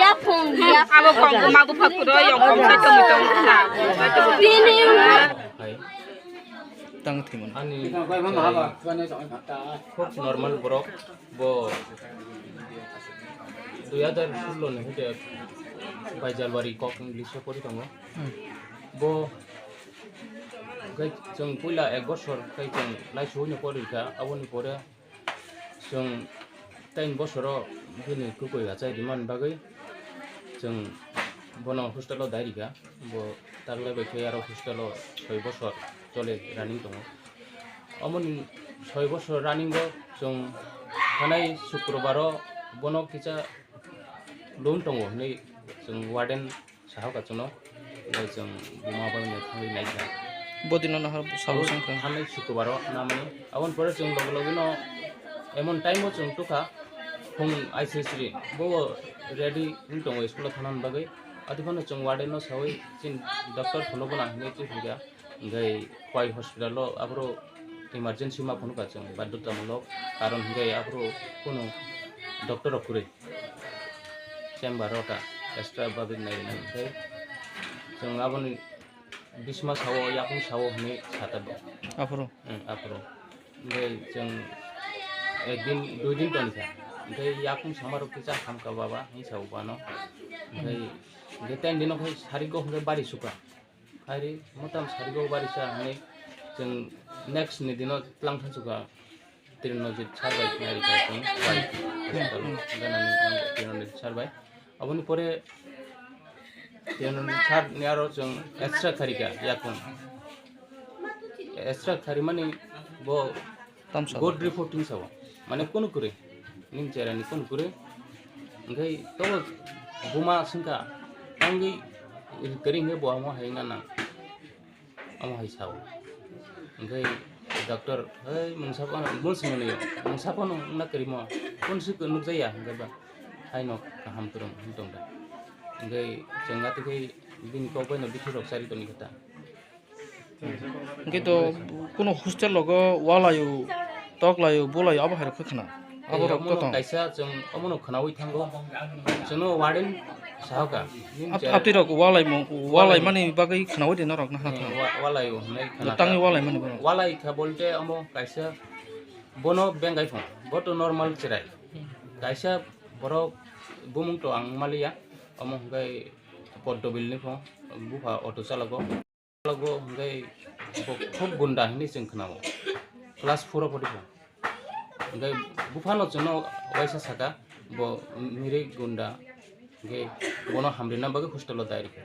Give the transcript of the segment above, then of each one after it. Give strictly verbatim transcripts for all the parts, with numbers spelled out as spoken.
Yapung, yapung. Abo kong ma bupha kuro, yong kong sai tong tong na. Tang thimon. Ani khub normal borok, bo dui hazar shollo ni hwnkhe bai Jalbari kok English o pori tongo. Bo hwnkhe chwng puila ek bosor khe chwng laisugwi no pori kha, aboni pore chwng tein bosoro bini kwkwi achai rimani bagwi chwng bono hostel o dai rikha. Bo taklai bai khe aro hostel o soi bosor chole running tongo. Omoni soi bosor running o chwng thanai Sukrobar o bono kisa lum tongo hinwi chwng warden saha kachungno, bai chwng buma bai no thangwi naikha. Bodino nahar sabo songkha. Thanai Sukrobar o namani. Aboni pore chwng loge loge no emon time o chwng tukha, phung aisri sri. Bo ready wng tongo school o thanani bagwi. Ati phano chwng warden no sawi chini doctor phunukna hinwi twi phaikha. Hwnkhe Khowai hospital o aphuru emergency ma phunukha chwng, badhyotamulok karon hwnkhe aphuru kunu doctor rok kwrwi. Chamber o ta extra babit nai rwnai, hwnkhe chwng aboni bisma sao, yakung sao hinwi sata bo. Aphuru? Hmm, aphuru. Hwnkhe chwng ek din, dui din tongkha. Hwnkhe yakung sama rok kisa hamkha baba hinwi sao bano. Hwnkhe, hwnkhe ten dino khai sari go hwnkhe bari sukha. Hari motam sari go bari sa hinwi chwng next ni dino tlang thansuka. Tirnojit sir bai nai rikha chwng bai hospital o ganani ang Tirnojit sir bai. Aboni pore Tirnojit sir ni aro chwng extra kharika yakung. Extra kharimani bo tamsa good reporting sao. Mane kunu kwrwi. Ning cherani kunu kwrwi. Hwnkhe tobo buma swngkha. Tangwi kwrwi hwnkhe bo amo hai wngna nang. Omo hai sao. Hwnkhe doctor, "Hei, mungsa phano, bun simi nai, mungsa phano wngna kwrwimo, bun si nukjaya," hwnkhe ba, "Haino kaham kwrwng," hwn tong da. Hwnkhe chwng atwkhe bini kok baino bithi rok chari toni khe ta. Hwnkhe to kuno hostel rogo walaio. Tok laio, bo laio, abo hai rok khe khna. Abo rok omono to tong. Kaisa chwng omono khnaui thango. Chwngno warden sahoka. Nini Ap-, chair. Apni rok walai mo, walai. Walai mani bagwi khnaui de norok nahana Hmm, thango. Wa-, walaio hwnwi khna Tangwi kha. Walai mani bono. Walai kha bolte omo kaisa bono bengai phung. Bo to normal cherai. Kaisa borok bumung to ang maliya. Omo hwnkhe Poddobil ni phung. Bupha auto chalago. Logo hwnkhe bo khub gunda hinwi chwng khnao. Class four o pori kha. Hwnkhe buphano chwngno waisa saka, bo mirwi gunda, hwnkhe bono hamrina bagwi hostel o dai rikha.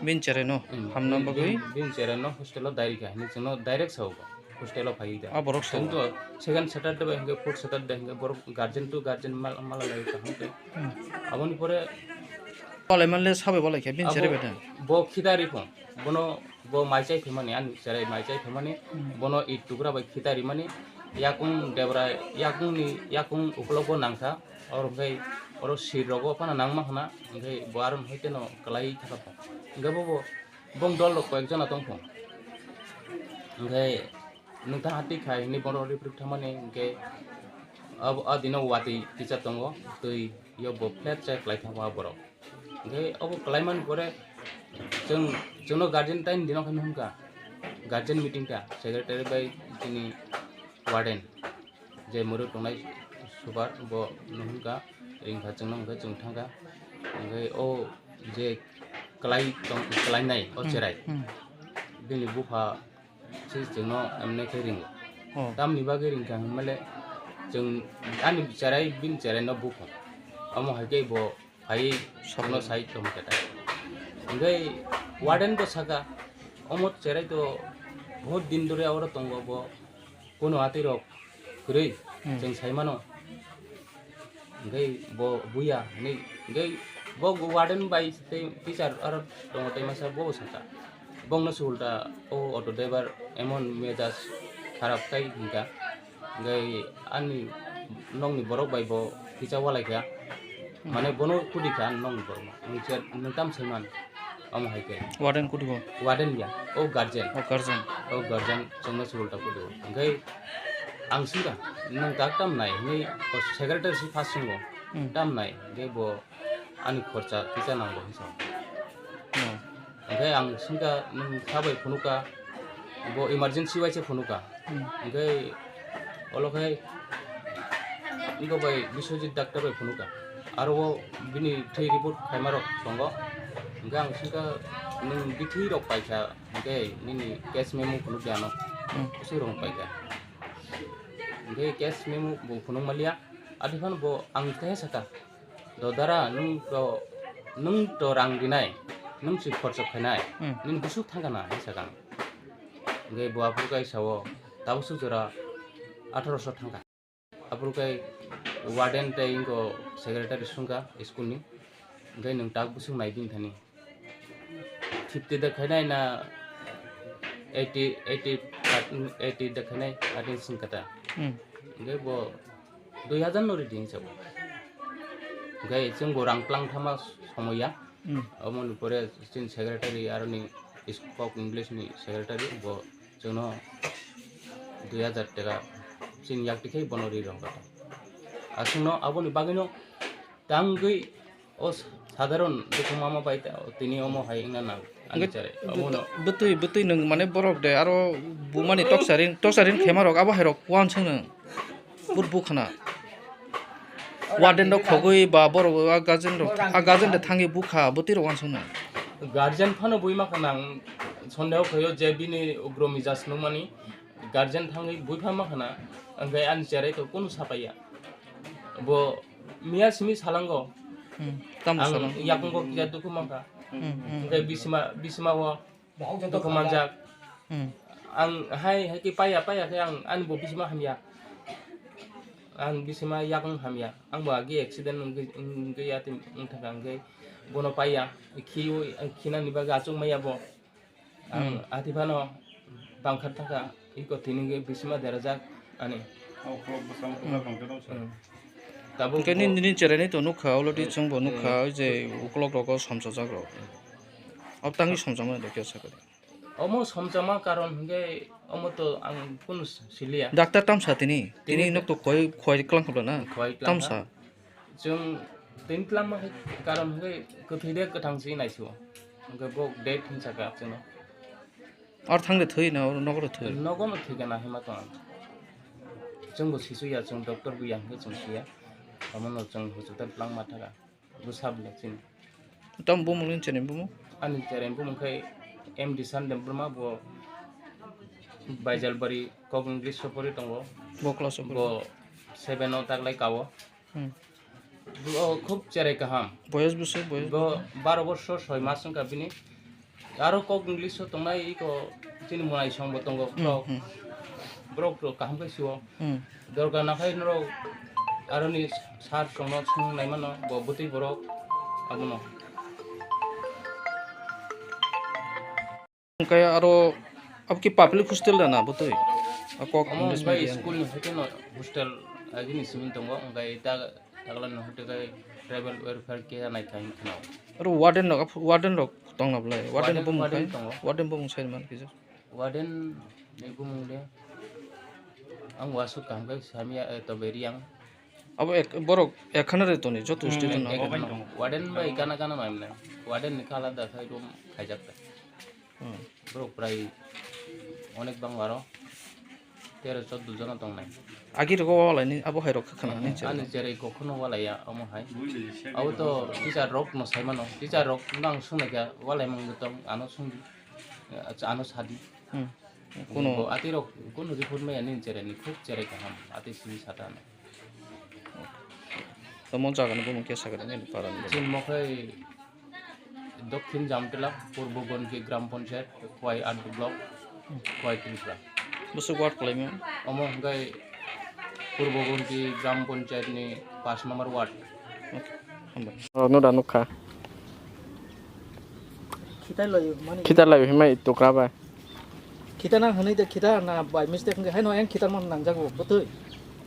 Bini cherai no Hmm, hamna bini, bagwi? Bini, bini cherai no hostel o dai rikha hinwi chwngno direct sao bo hostel o phaiwi da. A borok sao? Chwng to second Saturday bai hwnkhe fourth Saturday hwnkhe borok guardian to guardian mal-, mala lai kaham khe. Hmm. Aboni pore Walai manle sabai walai khe bini abo cherai bai da? Bo khita rikha. Bono Bo mai chai phaimani, ani cherai mai chai phaimani, Hmm. bono it tukra bai khita rimani, yakung debra, yakungni, yakung ukulok bo nangkha, oro hwnkhe oro sir rogo phano nangma hwna, hwnkhe bo aro hwnkhe no kwlai thangkha. Hwnkhe bo, bo, bong dol rok koyek jona tongkha. Hwnkhe nwng tha hati khai hwnwi bono riprik thangmani, hwnkhe abo, a dino watwi kisa tongo, twi yo bo flat chai kwlai thangma borok. Hwnkhe obo kwlaimani pore chwng, chwngno guardian time dino khe nuhunka, guardian meeting kha, secretary bai chini warden je mwrwk tongnai super bo nuhunka, ringkha chwngno, hwnkhe chwng thangkha, hwnkhe o je kwlai tong, kwlainai o Hmm, cherai hmm. Bini bupha se chwngno emne khe ringo. Oh. Tamni bagwi ringkha hwnmale chwng ani cherai bini cherai no buphang. Omo hai khe bo phaiwi Sakno sakno sai tongkhe ta. Hwnkhe warden bo saka, "Omo cherai to bahut din dhore oro tongo bo, kuno atwi rok kwrwi Hmm. chwng sai mano." Hwnkhe bo buya hinwi, hwnkhe bo warden bai tei teacher aro tongo tei masa bo saka. Bongno se ulta o auto driver emon mejaj kharap khai hwnkha. Hwnkhe ani nokni borok bai bo kisa walai kha. Hmm. Mane bono kudi kha ani nokni borok no. Nwng tam saiman. Omo hai khe. Warden kudi bo? Warden ya, o guardian. O guardian. O guardian chwngno se ulta kudu. Hwnkhe ang singkha, Nwng tak tam nai hinwi o secretary si first swngo. Hmm. Tam nai, hwnkhe bo ani khorcha kisa nango hinwi sao. Hmm. Hwnkhe ang swngkha, nwng kha bai phunukha, bo emergency bai se phunukha. Hmm. Hwnkhe olo khe iko bai Biswajit doctor bai phunukha. Aro o bini thwi report khaimarok tongo. Hwnkhe ang swngkha, nwng bithi rok paikha, hwnkhe nini case memo phunukya ano. Hmm. Bwswk rok paikha. Hwnkhe case memo bo phunuk maliya. Adi phano bo ang khe sakha, "Do dara, nwng to, nwng to rang rinai, nwng si khorchok khainai, Hmm. nini bwswk thangkha na?" hinwi sakha ang. Hwnkhe bo aphuru khe sao, "Tabuk swk jora atharo so thangkha." Aphuru khe warden tei ingo secretary swngkha school ni, hwnkhe, "Nwng tak bwswk nai bini thani?" Fifty da khainai na eighty, eighty, eighty da khainai, atin sing kata. Hmm. Hwnkhe bo dui hazar no ridi hinwi sabo. Hwnkhe chwng bo rang plang thama somoya. Hmm. Omo ni pore chini secretary aroni is-, kok English ni secretary bo chwngno dui hazar taka chini yak tikhe bono ri rong kata. Aswkno aboni bagwino tangwi O sadharon dukhu mama bai ta, tini omo hai wngna nang, ani Hwnkhe chare. Omo no. Bwtwi, bwtwi nwng mane borok de aro bumani toksarin, toksarin khema rok abo hai rok uansuk nwng. Bur bukhana. Warden rok khogwi ba borok a guardian rok, a guardian de thangwi bukha, bwtwi rok uansuk nwng. Guardian phano bui ma khanang, sondeho khayo je bini ugro mijas nungmani, guardian thangwi bui pha ma khana, hwnkhe ani chare to kunu sapaiya. Bo miya simi salango. Hmm, tamo Ang salang. Yakungo kisa dukhu mankha. Hmm, hmm. Hwnkhe bisima, bisima o dukhu manjak. Hmm. Ang hai, hai khe paiya, paiya khe ang ani bo bisima hamya. Ang bisima yakung hamya. Ang bo agi accident wngwi, wngwi yati wngthaka hwnkhe bono paiya. Khiyo, khinani bagwi achuk maya bo. Ang Hmm. ati phano bangkha thangkha, iko tini ke bisima derajak ani. Hmm. Tabuk Hwnkhe bo nini, nini cheraini to nukha, already Eh, chwngbo eh. nukha, je ukolok rogo somsajak rok. Ab tangwi somjakmani dokhe sakha. Omo somjakma karon hwnkhe omo to ang kunu siliya. Doctor tamsa tini, tini Tini nok to khoi, khoi klang khobla na? Khoi klang Tamsa. Chwng tini twlangma hai karon hwnkhe kwthwi de kwthang se naisio. Hwnkhe bo date hinsa kha chwngno. Ar thangde thwi na, oro nogo thwi? Nogo no thwi gana hima tong. Chwngbo sisuya, chwng doctor buya hwnkhe chwng siya. Omono chwng hospital twlangma thaga. Bo sab le chini. Tam bumung ni chini bumung? Ani chini bumung khai M D Sandem Burma bo Baijalbari kok English sopori tongo. Bo class sopori? Bo seven o taklai kao. Hmm. Bo khub cherai kaham. Boyos bwswk, boyos Bo bwswk? baro borsor soi mas wngkha bini. Aro kok English o tongnai iko chini mwnaisong bo tongo Hmm, borok. hmm. Borok rok kaham khe sio. Hmm. Dorkar nakhai norok aroni sir songno song naimano bo bwtwi borok abono. Hwnkhe aro abo ki public hostel da na bwtwi? A kok Omo English hwnkhe medium. School ni hoite no hostel agini simi tongo, hwnkhe ta, taglani hoite khe tribal welfare ke nai kha hinwi kheno. Aro warden rok, warden rok tongna bwlai? Warden Warden, bumung warden khai? tongo. Warden bumung sai man kisa? Warden ni bumung de ang wasuk kaham khe samya, eh, tobe riang. Abo ek, borok ekkhana re toni, joto Hmm, student no. Ekkhana. Warden bai kana kana mai mane. Warden ni khala da khai room khaijak ta. Hmm. Borok prai onek bang aro tero choddo jona tongnai. Agi rogo walai ni abo hai rok khana ni Hmm, chero. Ani cherai kokhono walai ya omo hai. Abo to teacher rok no sai mano. Teacher rok nang sung naikha walai mang tong ano sung di. Acha, ano sadi. Hmm. Kuno Bo ati rok kuno report maya ni cherai ni khub cherai kaham. Ati sini sata ano. Tomo jaga ni bumung kesa gada ni para ni. Chin mokhai Dokhin Jamtila, Purbo Gonki Gram Panchayat, Khwai Art Block, Khwai Tripura. Bwswk ward kwlaima? Omo hwnkhe Purbo Gonki Gram Panchayat ni pash number ward. Okay, hambai. Oh, no da nukha. Khitai layo, mani. Khitai layo, himai tukra ba. Khita nang hwnwi de khita na by mistake hwnkhe haino ayang khita man nangjago bwtwi.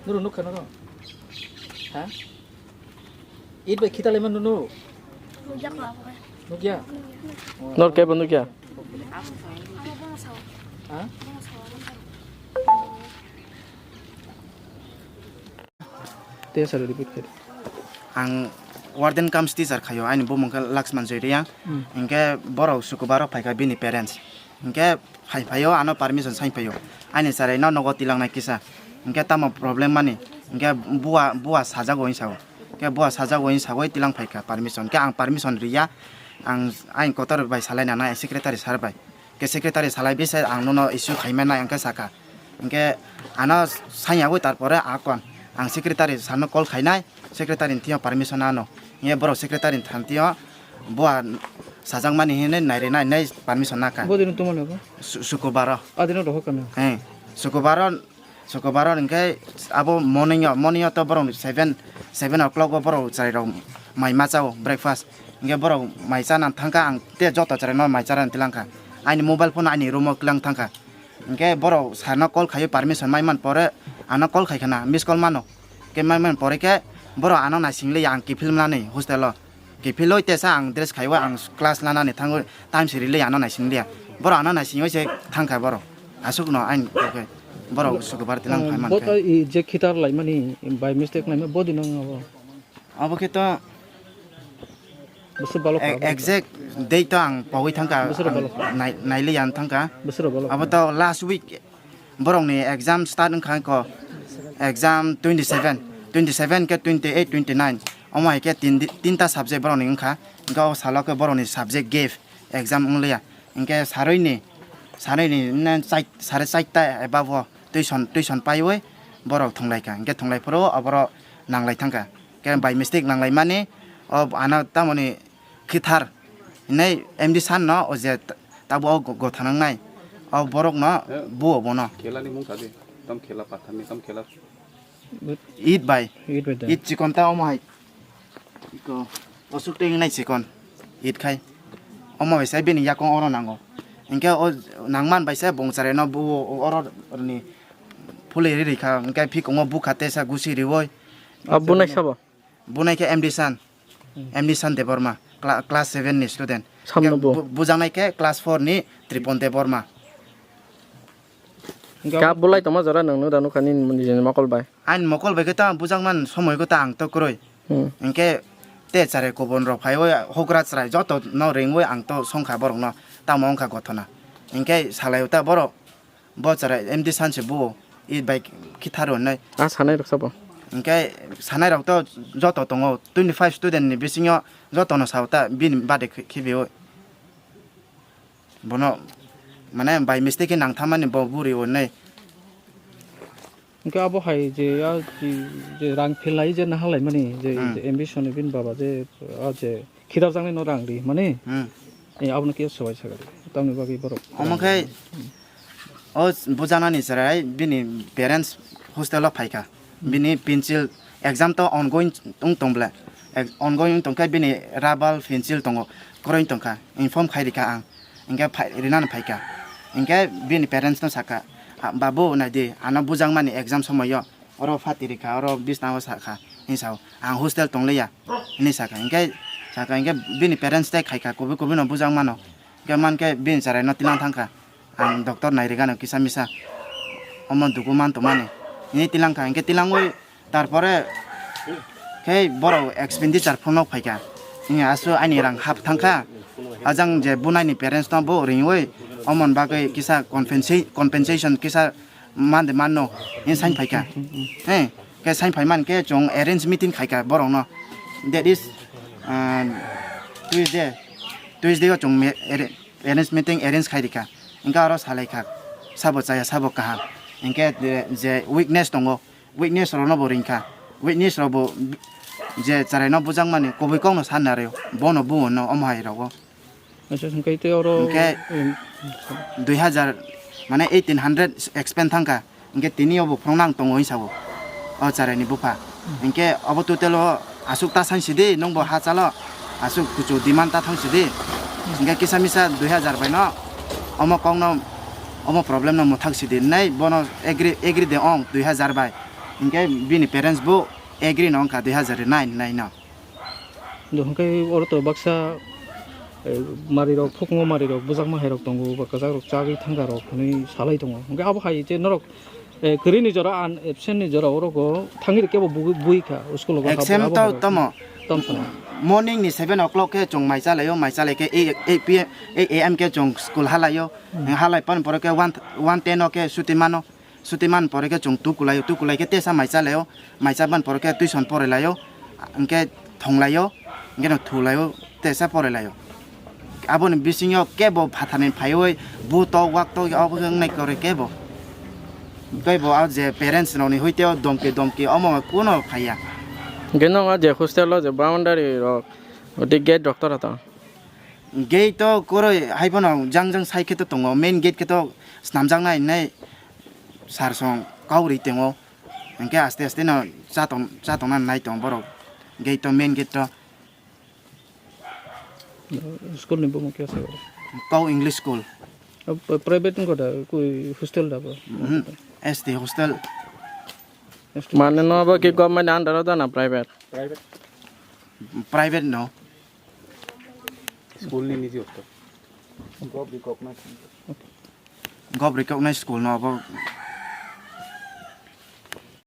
Nuru nukha noro. Ha? It bai khita laima nunu. Nukya? Nor kebo nukya? Ha? Te sir, repeat khe. Ang warden cum teacher khayo, ani bumung khe Laxman Joy Reang. Hmm. Hinkhe borok Sukubaro phaikha bini parents. Hinkhe phai phaio ano permission sai phaio. Ani chwraino nogo tilangnai kisa. Hinkhe tamo problem mani. Hinkhe bua, bua sajago hinwi sao. Hinkhe bua sajago hinwi sagwi tilang phaikha permission. Hinkhe ang permission riya. Ang ain kotor bai salai nanai secretary sir bai. Ke secretary salai bisa ang nono issue khaima nai ang khe saka. Hinkhe ano sanya oi tarpore akon ang secretary sir no call khainai, secretary ni thio permission ano. Hinkhe borok secretary ni thantio bua sajakmani hinwi nairi nai nai permission naka. Bodino tumani abo? Su-, Sukubaro. Adino rohor kana? He. Sukubaro Sukubaro hinkhe abo morning o, morning o to borok seven, seven o'clock o borok chwrai rok mai ma chao breakfast. Hinkhe borok mai chana thangkha ang te joto chwrai no mai chana tilangkha. Aini mobile phone aini room o kilang thangkha. Hinkhe borok sir no call khaio permission mai man pore ano call khaikha na miss call mano. Hinkhe mai man pore khe borok ano naising liya ang kiphil mwnani hostel o. Kiphilwi tesa ang dress khaiwi ang class lanani thangwi time se rili ano naising liya. Borok ano naisingwi se thangkha borok. Aswkno aini kok khe borok Sukubaro tilang phai Bo mankhe. To i je khitar laimani by mistake laima bodi nang abo. Abo khe to Bwswk balo e-, kha. Exact date to ang pawi thangkha. Bwswk balo kha. Nai-, nailiya ang thangkha. Bwswk balo kha. Abo to last week. Borokni exam start wngkha kho, exam twenty seven, twenty seven khe twenty eight, twenty nine, omo hai khe tin di-, tinta subject borokni wngkha, hinkhe o salo khe borokni subject gap, exam wngliya, hinkhe sarui ni, sarui ni, nne chai-, sare chaita eba bo tuition, tuition paiwi borok thwnglaikha, hinkhe thwnglai phuru oborok nanglai thangkha, hinkhe by mistake nanglaimani o ano tamoni khithar hinwi M D sir no o je t-, tabuk o go-, gotha nangnai o borok no buo bono. Khela ni mung sa di, tam khela pathar ni, tam khela. It bai. It bai da. It chikon ta omo hai. Iko, osuk tei nai chikon. It khai. Omo bai sai bini yakung oro nango. Hinkhe o nangman bai sai bongchare no buo oro ni phulwi ri rikha. Hinkhe phikungo bukha tesa gusi riwoi. Abo nai sabo? Bunai khe M D San, Hmm. M D San Debbarma, cla-, class seven ni student. Samno Khe bo. bu-, bujaknai khe class four ni Tripon Debbarma. Hinkhe Kap abo bulai tongma jora nwng nw da nukha nini nijini mokol bai. Aini mokol bai khe ta bujakman somoi khe ta ang to kwrwi. Hmm. Hinkhe te chare kubun rok phaiwi hokra chwrai joto no ringwi ang to songkha borok no tamo wngkha gothona. Hinkhe salai ta borok. Bo chwrai M D San se buo, i bai khitharo hinwi. A sanai rok sabo? Hinkhe sanai rok to joto tongo, twenty five student ni bisingo joto no sao ta bini bade khi-, khibiui. Bono mane by mistake khe nang thamani bo buri o hinwi. Hinkhe abo hai je, ya, je, je rang phelai je naha laimani je, Hmm. je ambition ni bini baba je, a je, Khidarjaknai no rang ri mani. Hmm. Eh, abono khe swbai sakha. Tamni bagwi borok. Omo khe o bujanani chwrai bini parents hostel o phaikha. Hmm. Bini pencil exam to ongoing wng tong bla. Ex-, ongoing wng tong khe bini rubber pencil tongo. Kwrwi tong kha. Inform khai rikha ang. Hinkhe phai, rinani phaikha. Hinkhe bini parents no sakha, "Ah, babu, nai di, ano bujakmani exam somoio." Oro phatiri kha, oro bisnao sa kha, hinwi sao, "Ang hostel tongliya," hinwi sa kha. Hinkhe sa kha, hinkhe bini parents tei khai kha, kubui kubui no bujak mano. Hinkhe man khe bini chwrai no tilang thang kha, "Ang doctor nai rwgano kisa misa, omo dugu man tongmani," hinwi tilang kha. Hinkhe tilangwi tarpore khe borok expenditure phunuk phai kha. Hinkhe aswk aini rang hap thang kha. Ajang je bunaini parents no bo ringwi omon bagwi kisa compensa-, compensation kisa man de manno, in sign phaikha. He, ke sign phai man ke chwng arrange meeting khaikha borokno. That is, uh, Tuesday. Tuesday o chwng me-, arra-, arrange meeting arrange khai rikha. Hinkhe oro salaikha. Sabo chaya, sabo kaham. Hinkhe je, je weakness tongo, weakness rokno bo ringkha. Weakness rok bo je chwraino bujakmani kubui kokno sanna rw, bono buo no omo hai rogo. Acha, hwnkhe tei oro Hwnkhe hmm. Dui hazar, mane eighteen hundred expend thangkha. Hwnkhe tini obo phwrwngna ang tongo hinwi sao. O chwraini bupha. Hwnkhe obo total o aswk ta sangsidi, nwngbo ha chalo. Aswk kuchu demand ta thangsidi. Hwnkhe kisa misa dui hazar bai no omo kokno, omo problem no mwthak sidi. Nai bono agree, agree de ong dui hazar bai. Hwnkhe bini parents bo agree no wngkha dui hazar nine nai no. Do hwnkhe oro to baksa, eh, marirok, thukungo marirok, bujakma hairok tongo, ba kwchakrok chagwi thangkarok hwnwi salai tongo. Hwnkhe abo hai je norok Eh, kwrwi ni jora, an absent ni jora, oro go thangwi rw kebo bui, bui kha, school go Absent habo to habo. Tomo. Tom sono. Morning ni seven o'clock khe chwng mai chalaio, mai chalai khe eight, eight P M, eight A M khe chwng school halaio. Hmm. Halai pan pore khe one, one ten o khe suti mano. Suti man pore khe chwng tu kulaio, tu kulai khe tesa mai chalaio, mai cha ban pore khe tuition pore laio, hwnkhe thonglaio, hwnkhe no thulaio, tesa pore laio. Aboni bisingo kebo phatharni phaiwi bu tok wak tok obo wng nai kore kebo. Kebo a je parents rokni hoite o domki domki omo kuno phaiya. Hwnkhe nong a je hostel o je boundary rok, oti gate rok tora to? Gate to koroi hai phano jang jang side khe to tongo, main gate khe to snamjaknai hinwi sir song kau ri tongo. Hwnkhe aste aste no chatong, chatongna nai tongo borok. Gate to, main gate to. School ni bumung khe se? Kau English School. Abo private wngkha da, koi hostel da bo? Mhm. S T hostel. Mane no bo ki government under o da na private? Private. Private no. School ni niji hostel. Gov recognized. Gov recognized school no abo